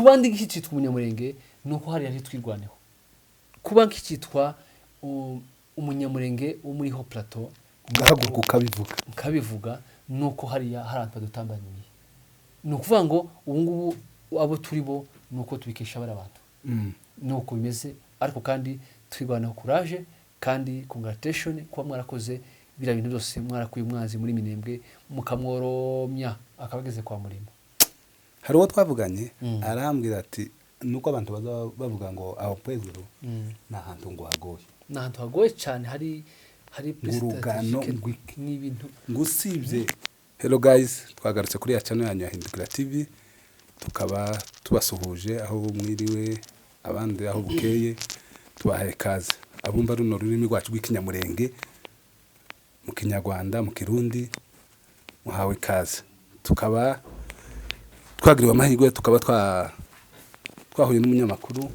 Kuba ndi nk'ikitwa Umunyamurenge ni uko hariya ntitwirwaneho. Kuba nk'ikitwa Umunyamurenge wo muri Hauts Plateaux, ugahaguruka ukabivuga, nkabivuga, ni uko hariya hari abantu badutambamiye. Ni ukuvuga ngo ubu ngubu abo turi bo ni uko tubikesha bariya bantu. Ni uko bimeze. Ariko kandi twirwanaho, courage kandi congratulation kuba mwarakoze biriya bintu byose, mwarakuye umwanzi muri Minembwe, mukamworomya akaba ageze kwa Murimo. Hari uwo twavuganye, arambwira ati nuko abantu baza bavuga ngo aho Pwezero ni ahantu ngo hagoye. Ni ahantu hagoye cyane, hari Ngo urugano, strategique, ngo iki. Ni ibintu Ngo usibye. Hello guys, twagarutse kuri ya channel yanyu ya Hindukira TV, tukaba tubasuhuje aho mwiriwe, abandi aho bukeye. Tubahaye kaze abumva runo rurimi rwacu rw'Ikinyamurenge, mu Kinyarwanda, mu Kirundi, muhawe ikaze. Tukaba twagiriwe amahirwe, tukaba twahuye n'umunyamakuru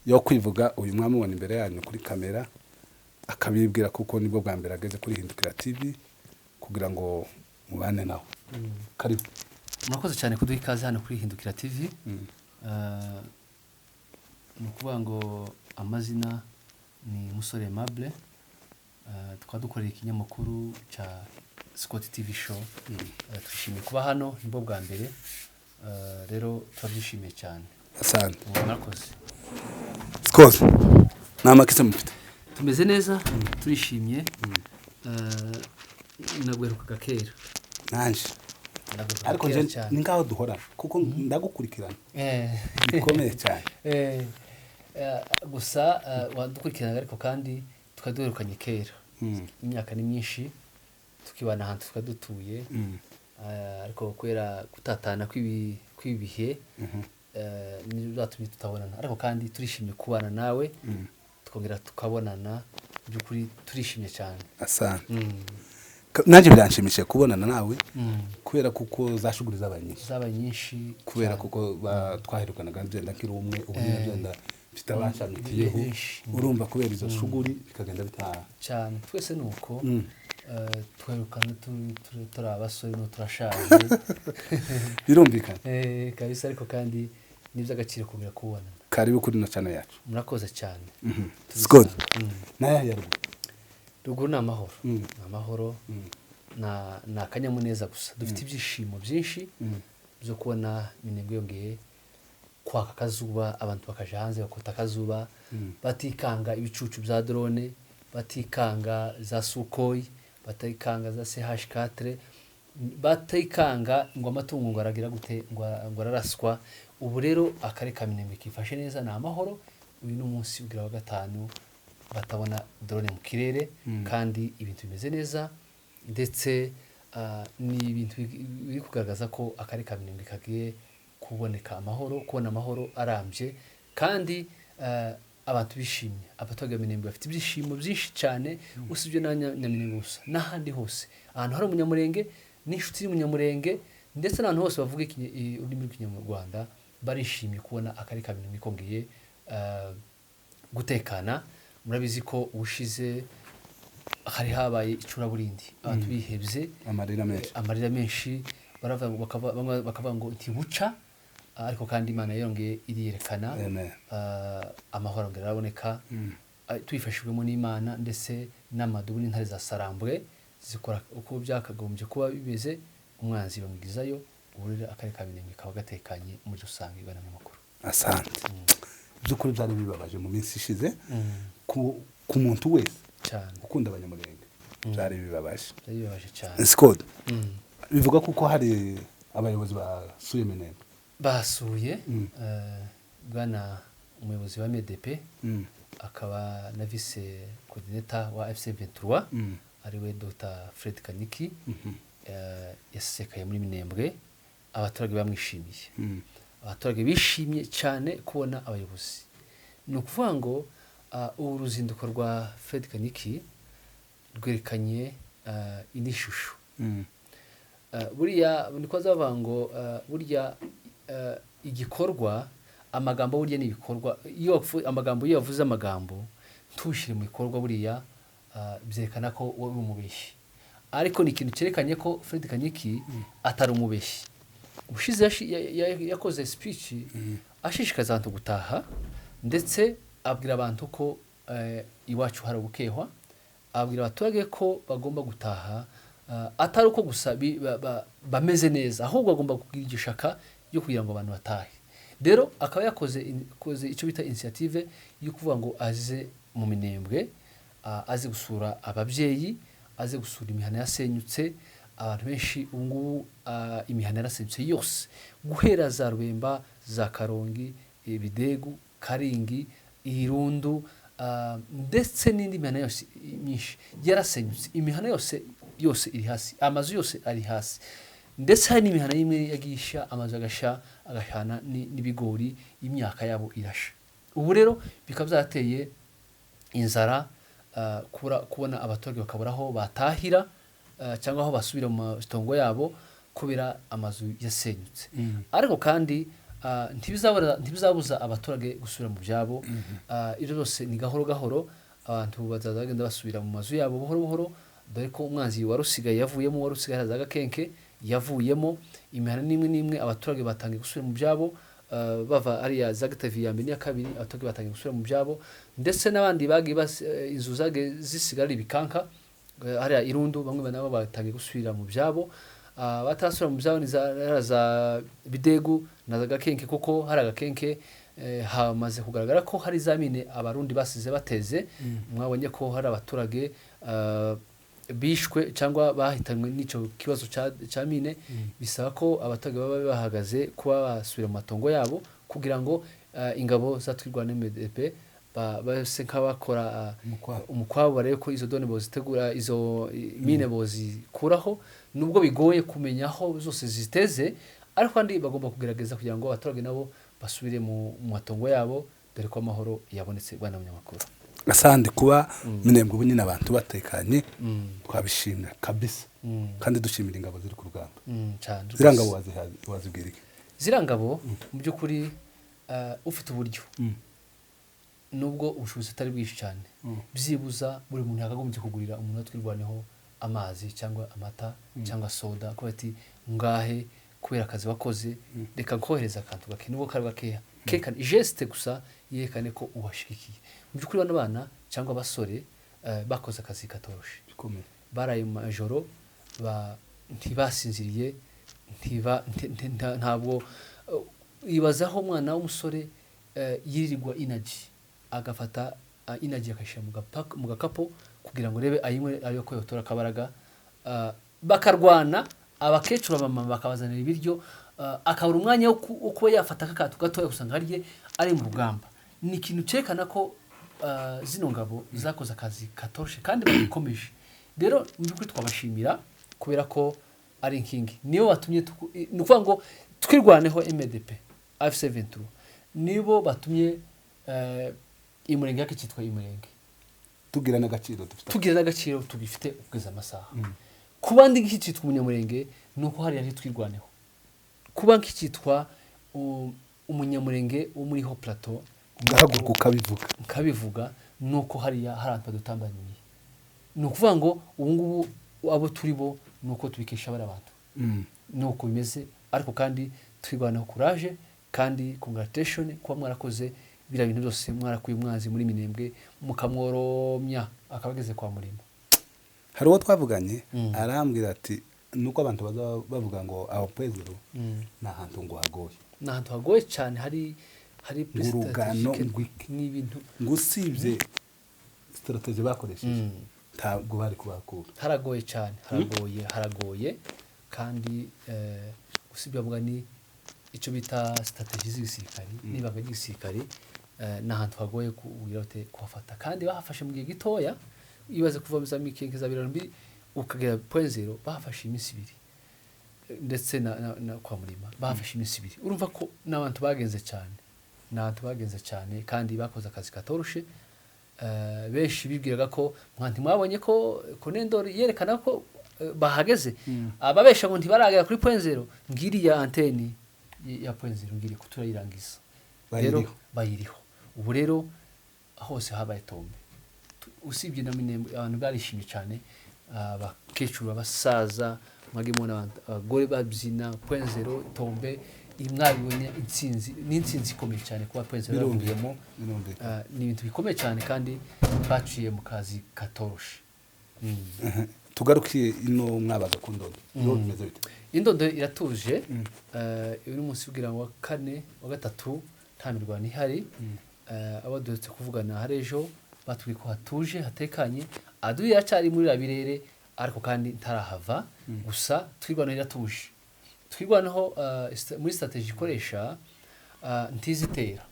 yo kwivuga uyu mwamubona imbere yanyu kuri kamera, akabibwira kuko nibwo bwa mbere ageze kuri Hindukira TV, kugira ngo mubane nawe. Karibu. Murakoze cyane kuduha ikaze hano kuri Hindukira TV. Ni ukuvuga ngo amazina ni Musore Aimable. Tukaba dukorera ikinyamakuru cya Scott TV Show. Twishimiye kuba hano, nibwo bwa mbere. Rero turabyishimiye cyane. Asante. Murakoze. Scott, ni amakise mufite? Tumeze neza, turishimye. Nagwerukaga kera. Nanje. Nagwerukaga Ariko kera nje cyane. ni nkaho duhorana kuko ndagukurikirana bikomeye cyane. Gusa wadukurikiranaga, ariko kandi tukaba duherukanye kera. Imyaka ni myinshi tukibana ahantu tukaba dutuye. Ariko kubera gutatana kw'ibihe nibyo byatumye tutabonana, ariko kandi turishimye kubana nawe, tukongera tukabonana. Mu by'ukuri turishimye cyane. Asante. Nanjye biranshimishije kubonana nawe kubera kuko za shuguri zabaye nyinshi. Zabaye nyinshi Kubera cyane. kuko twaherukanaga byenda nkiri umwe, ubu nyine byenda mfite abanshamikiyeho. Benshi. Urumva, kubera izo shuguri bikagenda bitaha. Cyane, twese ni uko. Twerukana turi abasore, no turashaje. Birumvikana. Kabisa, ariko kandi ni iby'agaciro kongera kubonana. Karibu kuri ino channel yacu. Murakoze cyane. Scott, naya ya ruguru? Ruguru ni amahoro. Ni amahoro, ni akanyamuneza gusa. Dufite ibyishimo byinshi byo kubona Minembwe yongeye kwaka akazuba, abantu bakaja hanze bakota akazuba, batikanga ibicucu bya drone, batikanga za Sukhoi, batikanga za CH4, batikanga ngo amatungo ngo aragira gute, ngo araraswa. Ubu rero akarere ka Minembwe kifashe neza, ni amahoro. Uyu ni umunsi ugira wa gatanu batabona drone mu kirere, kandi ibintu bimeze neza. Ndetse ni ibintu biri kugaragaza ko akarere ka Minembwe kagiye kuboneka amahoro, kubona amahoro arambye, kandi abantu bishimye. Abaturage ba Minembwe bafite ibyishimo byinshi cyane, usibye na Nyaminembwe gusa, n'ahandi hose ahantu hari Umunyamurenge n'inshuti y'Umunyamurenge, ndetse n'ahantu hose bavuga ururimi rw'Ikinyarwanda, barishimye kubona akarere ka Minembwe kongeye gutekana. Murabizi ko ubushize hari habaye icuraburindi, abantu bihebye. Amarira menshi. Amarira menshi, baravuga ngo bamwe bakavuga ngo ntibuca, ariko kandi Imana yongeye iriyerekana. Amen. Amahoro arongera araboneka. Tubifashijwemo n'Imana ndetse n'amadubu n'intare za Sarambwe zikora uko byakagombye kuba bimeze, umwanzi bamwigizayo. Ubu rero akarere ka Minembwe kaba gatekanye muri rusange, ibana amakuru. Asante. By'ukuri byari bibabaje mu minsi ishize ku muntu wese Cyane. ukunda Abanyamurenge, byari bibabaje. Byari bibabaje cyane. Scott, bivuga kuko hari abayobozi basuye Minembwe. Basuye bwana umuyobozi wa MDP, akaba na vice coordinator wa AFC 23, ariwe Dr Fred Kaniki. Yasesekaye muri Minembwe, abaturage bamwishimiye. Abaturage bishimye cyane kubona abayobozi. Ni ukuvuga ngo ubu ruzinduko rwa Fred Kaniki rwerekanye indi shusho. Buriya niko bazavuga ngo burya igikorwa, amagambo burya ni ibikorwa. Iyo amagambo, iyo wavuze amagambo ntushyire mu bikorwa, buriya byerekana ko wowe uri umubeshyi. Ariko ni ikintu cyerekanye ko Fred Kaniki atari umubeshyi. Ubushize yakoze speech ashishikariza abantu gutaha, ndetse abwira abantu ko iwacu hari ubukehwa, abwira abaturage ko bagomba gutaha, atari uko gusa bameze neza, ahubwo bagomba kugira igishaka ryo kugira ngo abantu batahe. Rero akaba yakoze icyo bita initiative yo kuvuga ngo aze mu Minembwe, aze gusura ababyeyi, aze gusura imihana yasenyutse. Abantu benshi ubu ngubu, imihana yarasenyutse yose, guhera za Rubemba, za Karongi, Bidegu, Karingi, Irundu, ndetse n'indi mihana yose myinshi yarasenyutse. Imihana yose yose iri hasi, amazu yose ari hasi, ndetse hari n'imihana imwe yagiye isha, amazu agasha, agashana n'ibigori, imyaka yabo irasha. Ubu rero bikaba byateye inzara, kubona abaturage bakabura aho batahira, cyangwa aho basubira mu matongo yabo kubera amazu yasenyutse. Ariko kandi ntibizabuza abaturage gusubira mu byabo. Ibyo byose ni gahoro gahoro, abantu bazaza bagenda basubira mu mazu yabo buhoro buhoro, dore ko umwanzi wari usigaye yavuyemo, wari usigaye za Gakenke yavuyemo. Imihana n'imwe n'imwe abaturage batangiye gusubira mu byabo, bava ariya za Gitavi ya mbere n'iya kabiri, abaturage batangiye gusubira mu byabo, ndetse n'abandi bagiye inzu zagiye zisigara ari ibikanka, hariya Irundu, bamwe nabo batangiye gusubira mu byabo. Batarasubira mu byabo ni za Bidegu na za Gakenke, kuko hari Agakenke, hamaze kugaragara ko hari za mine Abarundi basize bateze. Mwabonye ko hari abaturage bishwe cyangwa bahitanywe n'icyo kibazo cya mine. Bisaba ko abaturage baba bahagaze kuba basubira mu matongo yabo, kugira ngo ingabo za Twirwaneho MDP base nk'abakora Umukwabo. umukwabo, barebe ko izo drone bozitegura, izo mine bozikuraho, nubwo bigoye kumenya aho zose ziteze, ariko kandi bagomba kugerageza kugira ngo abaturage nabo basubire mu matongo yabo, dore ko amahoro yabonetse. Bwana munyamakuru, Asante. Kuba Minembwe ubu nyine abantu batekanye, twabishimira kabisa, kandi dushimira ingabo ziri ku rugamba. Cyane Ziriya rwose. ngabo wazibwira iki? Ziriya ngabo mu by'ukuri, ufite uburyo, nubwo ubushobozi atari bwinshi cyane, byibuza buri muntu yakagombye kugurira umuntu Twirwaneho amazi cyangwa amata cyangwa soda, kuba ati ngahe kubera akazi wakoze, reka nkohereza akantu gake, nubwo kari gakeya, kerekane geste gusa yerekane ko ubashigikiye. Mu by'ukuri bano bana cyangwa abasore, bakoze akazi katoroshe. Bikomeye. Baraye mu majoro, ntibasinziriye, ntabwo ibazaho umwana w'umusore yirirwa inaji, agafata inaji akayishyira mu gakapu kugira ngo urebe ayinywe ayo ko yotora akabaraga. Bakarwana, abakecuru, abamama bakabazanira ibiryo, akabura umwanya wo kuba yafata akato gatoya gusa ngo arye, ari mu rugamba. Ni ikintu cyerekana ko zino ngabo zakoze akazi katoroshe kandi bagikomeje. Rero mu by'ukuri twabashimira kubera ko ari inkingi, nibo batumye ni ukuvuga ngo Twirwaneho MDP AFC 23 nibo batumye Imurenge yake cyitwa Imurenge, Tugira n'agaciro dufite, tugira n'agaciro tugifite kugeza amasaha. Kuba ndi nk'icyitwa umunyamurenge ni uko hariya ntitwirwaneho. Kuba nk'icyitwa umunyamurenge wo muri Haut Plateau, ugahaguruka ukabivuga, nkabivuga, ni uko hariya hari abantu badutambaniye. Ni ukuvuga ngo ubu ngubu abo turi bo ni uko tubikesha bariya bantu. Ni uko bimeze. Ariko kandi Twirwaneho courage, kandi congratulation kuba mwarakoze biriya bintu byose, mwarakuye umwanzi muri Minembwe, mukamworomya akaba ageze kwa Murimo. Hari uwo twavuganye, arambwira ati nuko abantu baza bavuga ngo aho Point Zéro ni ahantu ngo hagoye. Ni ahantu hagoye cyane, hari Urugano strategique ngwiki. n'ibintu. Ngo usibye stratégie bakoresheje, ntabwo bari kubakura. Haragoye cyane, haragoye, haragoye. Kandi usibye bavuga ni icyo bita stratégie z'igisirikari n'ibanga ry'igisirikari, ni ahantu hagoye kugira ute kuhafata, kandi bahafashe mu gihe gitoya. Ibaze kuva za Mikenke, za Birombi, ukagera Point Zéro, bahafashe iminsi 2, ndetse na kwa Murima bahafashe iminsi 2. Urumva ko n'abantu bagenze cyane, ni abantu bagenze cyane kandi bakoze akazi katoroshe. Benshi bibwiraga ko ntimwabonye ko Konendori yerekana ko bahageze, ababesha ngo ntibaragera kuri Point Zéro. Ngiriya antenne ya Point Zéro ngiriye ko turayirangiza rero. Bayiriho. Bayiriho. Ubu rero hose habaye tombe. Usibye na Minembwe, abantu barishimye cyane. Abakecuru, abasaza, mwagiye mubona abagore babyina Point Zéro tombe. Iyi mwabibonye intsinzi, ni intsinzi ikomeye cyane kuba Point Zéro yavuyemo. Birumvikana. Ni ibintu bikomeye cyane kandi baciye mu kazi katoroshe. Tugarukiye ino mwabaga ku Ndondo, niho bimeze bite? Indondo iratuje. Uyu munsi kugira ngo wa kane, wa gatatu, nta mirwano ihari. Abo duherutse kuvugana hari ejo batubwiye ko hatuje, hatekanye. Adui iracyari muri birere, ariko kandi ntarahava. Gusa Twirwaneho iratuje. Twirwaneho muri stratégie ikoresha, ntizitera,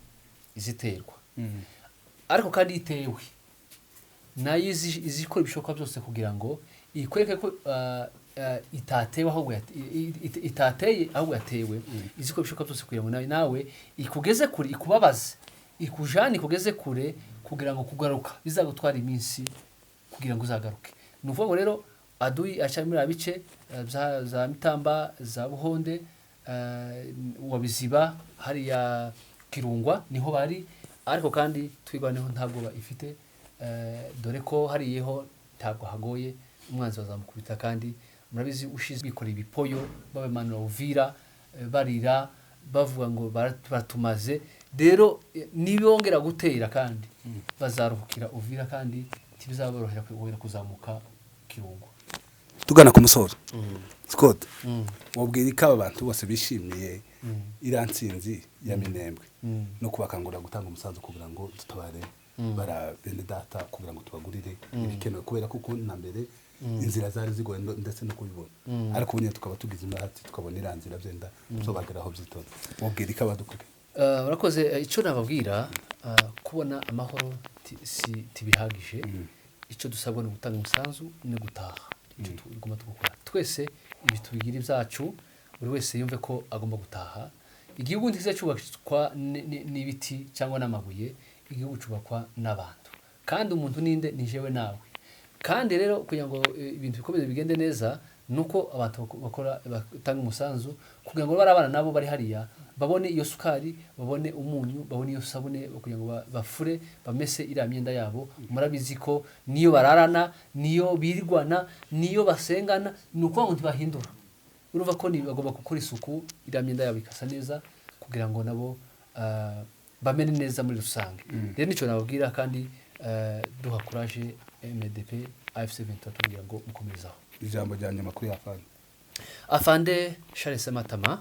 iziterwa, ariko kandi itewe nayo izi ikora ibishoboka byose kugira ngo ikwereke ko itatewe ahubwo itateye ahubwo yatewe. Izi ikora ibishoboka byose kugira ngo nawe ikugeze kure, ikubabaze, ikujane, ikugeze kure, kugira ngo kugaruka bizagutwara iminsi kugira ngo uzagaruke. Ni ukuvuga ngo rero adui acyari muri bice za Mitamba, za Buhonde, wa Biziba, hariya Kirungwa niho bari. Ariko kandi Twirwaneho ntabwo ifite, dore ko hariyeho ntabwo hagoye, umwanzi bazamukubita. Kandi murabizi ushize bikoreye ibipoyo babimanura Uvira, barira bavuga ngo baratumaze. Rero nibongera gutera kandi bazaruhukira Uvira, kandi ntibizaborohera kongera kuzamuka Kirungo. Tugana ku musozo, Scott, wabwira ko aba bantu bose bishimiye iriya ntsinzi ya Minembwe no kubakangurira gutanga umusanzu kugira ngo dutabare bara bene data, kugira ngo tubagurire ibikenewe, kubera ko na mbere inzira zari zigoye ndetse no kubibona, ariko ubu nyine tukaba tugize imihati tukabona iriya nzira byenda tubageraho byitonze, wabwira ko abadukuriye? Murakoze. Icyo nababwira, kubona amahoro si tibihagije. Icyo dusabwa ni ugutanga umusanzu no gutaha. Icyo tugomba gukora twese, ibi tubigira ibyacu, buri wese yumve ko agomba gutaha. Igihugu ntikiza cyubakwa n'ibiti cyangwa n'amabuye, igihugu cyubakwa n'abantu. Kandi umuntu ninde? Ni jewe nawe. Kandi rero kugira ngo ibintu bikomeze bigende neza, nuko abantu bakora, batanga umusanzu kugira ngo bari abana nabo bari hariya babone iyo sukari, babone umunyu, babone iyo sabune, kugira ngo bafure, bamese iriya myenda yabo. Murabizi ko niyo bararana, niyo birwana, niyo basengana, ni ukuvuga ngo ntibahindura. Urumva ko bagomba gukora isuku, iriya myenda yabo ikasa neza, kugira ngo nabo bamere neza muri rusange. Rero nicyo nababwira, kandi duha courage MDP AFC 23 kugira ngo mukomerezaho. Ijambo rya nyuma kuri afande. Afande Charles Sematama,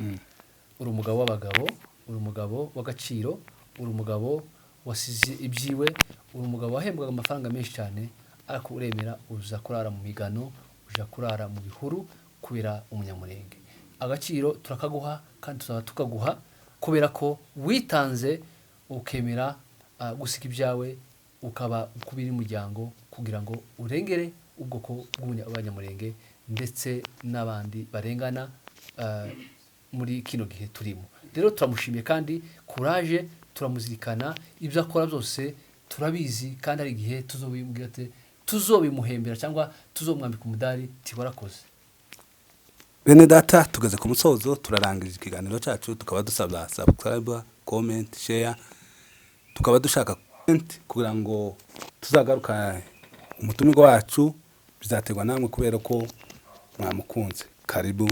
uri umugabo w'abagabo, uri umugabo w'agaciro, uri umugabo wasize ibyiwe, uri umugabo wahembwaga amafaranga menshi cyane, ariko uremera uza kurara mu migano, uja kurara mu bihuru kubera Umunyamurenge. Agaciro turakaguha kandi tuzaba tukaguha kubera ko witanze, ukemera gusiga ibyawe, ukaba ukubira umuryango kugira ngo urengere ubwoko bw'Abanyamurenge ndetse n'abandi barengana muri kino gihe turimo. Rero turamushimiye kandi courage, turamuzirikana, ibyo akora byose turabizi, kandi hari igihe tuzobimubwira ati tuzobimuhembera cyangwa tuzomwambika umudari tiwarakoze. Bene data, tugeze ku musozo, turarangije ikiganiro cyacu, tukaba dusaba subscribe, comment, share, tukaba dushaka comment kugira ngo tuzagaruka umutumirwa wacu. Bizaterwa namwe kubera ko mwamukunze. Karibu.